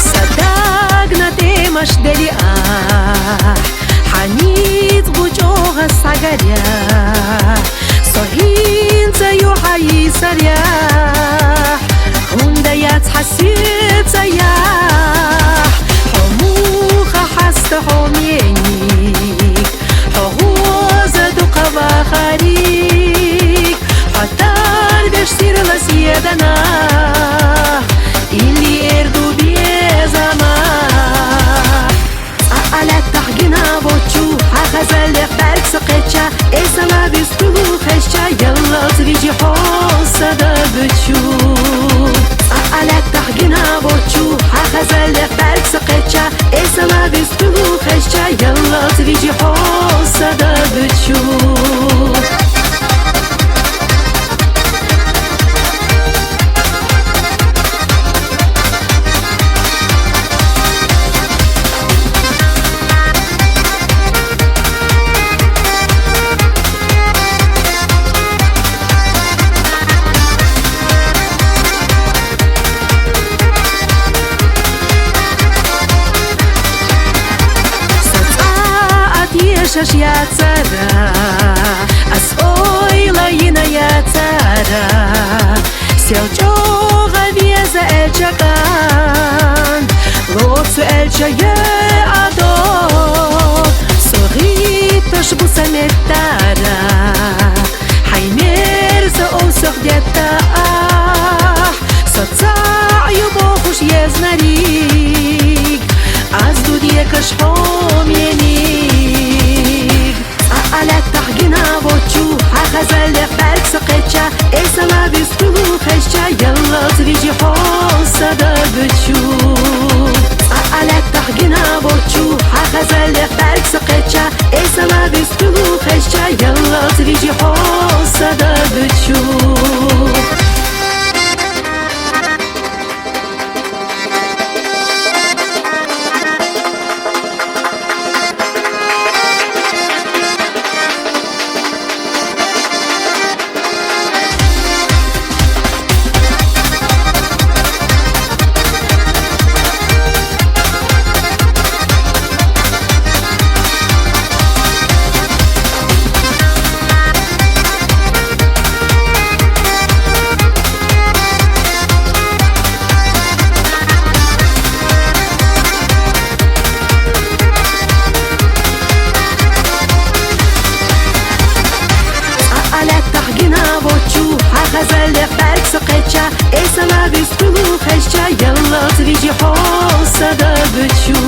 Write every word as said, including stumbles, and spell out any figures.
Са даг на тӀемаш дале ахь, хьаниз гучӀогӀа сагарехь, со хӀинца ю хьайисарехь, хӀунда яц хьа сецаяхь, хьо муха хьаста хьо меник, хьо гӀоза дукха вахарик, хьо тарбеш сирла седана, илли эрду безама. ЦӀа алаттахь гина вочу, хьа хазаллех бӀаргса кхеча, эсала вистулу хезча, яллалц вижи хьо садагучу. ЦӀа алаттахь гина вочу, хьа хазаллех бӀаргса кхеча, эсала вистулу хезча, яллалц вижи хьо садагучу. Са цӀа атешаш яцара, ас ойла йина яцара, сел чӀогӀа веза элча кӀан, лоцу элча е адо, со гӀитташ бу са меттара, хьай мерза овсах детта ахь, со цӀа ю бохуш езнариг, аз дудекаш хьо мениг. ЦӀа алаттахь гина вочу, хьа хазаллех бӀаргса кхеча, эсала вистулу хезча, яллалц вижи хьо садагучу. ЦӀа алаттахь гина вочу, хьа хазаллех бӀаргса кхеча, эсала вистулу хезча, яллалц вижи хьо садагучу. ЦӀа алаттахь гина вочу, хьа хазаллех бӀаргса кхеча, эсала вистулу хезча, яллалц вижи хьо садагучу.